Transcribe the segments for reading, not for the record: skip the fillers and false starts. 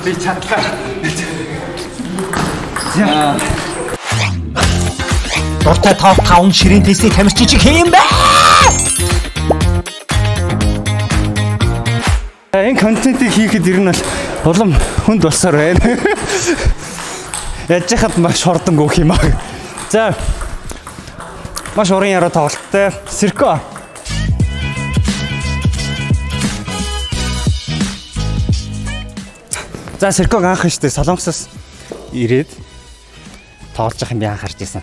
Би чадлаа. За. Дуртай топ 5 ширээн тестийг тамирчин чи хэм бэ? Энэ контентыг хийхэд ер нь бол улам хүнд болсоор байна. Яаж яхад маш хурдан гүөх юм аа. За. Маш уран яруу тоглолттой. Сэрко. За Сэрког анх штэ Солонгосоос ирээд тоглож явах юм би анх харж байсан.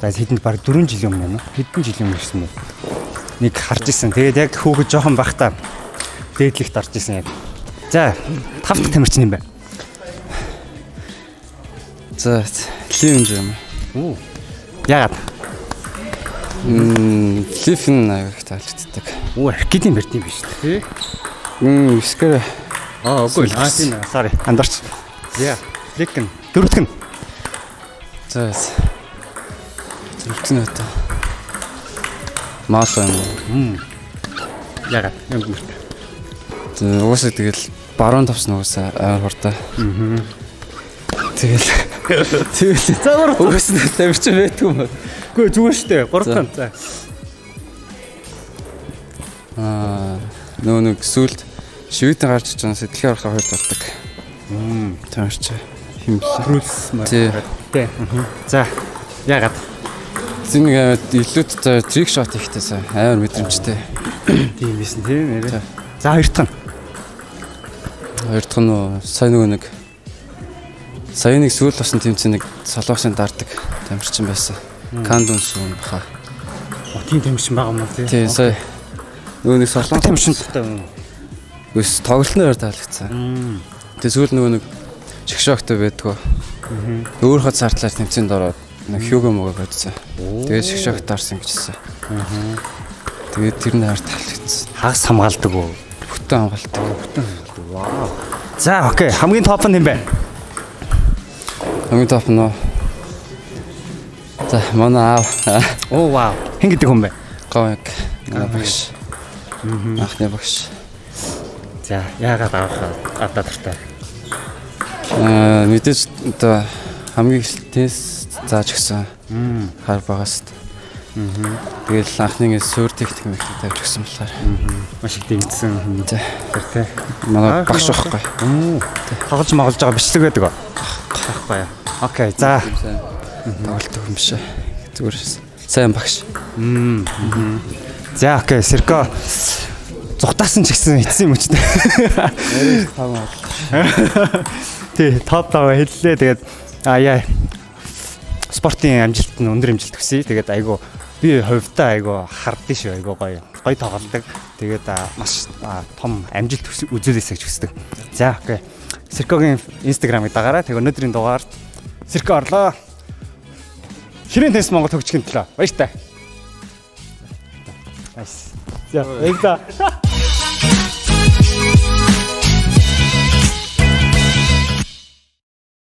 За хэдэнд баг 4 жилийн өмнө юм уу? Хэдэн жилийн өмнө ирсэн бэ? Нэг харж исэн. Тэгээд яг хүүхэд жоохон байхдаа дээдлэгт орж исэн яг. За 5 дахь тамирчин юм байна. За Лив юм. Оо. Яагаад? Лив нь аяг их таалагддаг. Оо, аркидын барьд юм биш үү? Вискер. Аа, үгүй. Аа, тийм ээ. Sorry. Андарч. Яа. Лик нь. Дөрөвдөх нь. За. Дөрөвдөх нь одоо. Маалаа юм. Яагаад? Юм гүртэй. За, угаасаа тэгэл баруун тавсан угаасаа амар хурдан. Тэгэл тэгэл За гурав. угаасаа тамирчин байдгүй юм. Үгүй зүгээр штэ. Гурав дахь. За. Аа, нөө нэг сүлд шивэдэн гарч иж байгаа сэтгэлгээ орохоор хоёрт ордог. Тамирчин хэм блэ? Рүүлс Тий. Тий. За. Яагаад? Зин нэг илүүд за трик шот ихтэй сайн амар мэдрэмжтэй. Тийм байсан тийм нэрээ. За. За хоёр дахь нь. Хоёр дахь нь сая нөгөө нэг сая нэг сүүл болсон тэмцээн нэг Солонгосын дардаг тамирчин байсан. Кандун сүүн баха. О, тийм тамирчин байгаа юм уу тий? Тий, сая нөгөө нэг Солонгос тамирчин дуртай юм. Үс тоглолтын өөр таалагдсан. Тэгээ сүүл нөгөө нэг шгшогтой байдгүй. Өөрийнхөө цартлаар тэмцээнд ороод нэг хюго мөгөө бодсон. Тэгээд шгшогт орсон гэжсэн. Тэгээд тэр нь амар таалагдсан. Хагас хамгаалдаг уу? Бүтэн хамгаалдаг. Вау. За, окей. Хамгийн топ нь хэм бэ? Хамгийн топ нь уу? За, манай аав. Оо, вау. Хэн гэдэг хүн бэ? Говьг. Манай багш. Анхны багш. За, яагаад авах авдаа дуртай? Аа, мэдээж одоо хамгийн их тест зааж өгсөн. Хар багаас. Тэгэл анхны ингэ суурь техник мехник тавьж өгсөн болохоор. Маш их дэмжсэн. Тий. Тэр тий. Манай багш байхгүй. Тоглож моголж байгаа бичлэг байдаг уу? Байхгүй яа. Окей, за. Тоглолт юм биш. Зүгээр сайн багш. За, окей, Сэрко зугатаасан ч гэсэн эцсийн юм ч. Тий, топ 5 хэллээ. Тэгээд аа яа. Спортын амжилт нь өндөр амжилт хүсье. Тэгээд айгу би хувьдаа айгу хардсан шүү. Айгу гоё. Гоё тоглодог. Тэгээд маш том амжилт үзүүлээсэй гэж хүсдэг. За, окей. Сэркогийн Instagram-ыг дагаарай. Тэгээд өнөөдрийн дугаарт Сэрко орлоо. Ширээн теннис Монгол хөгжихийн төлөө. Баяртай. Nice. За, баярлалаа.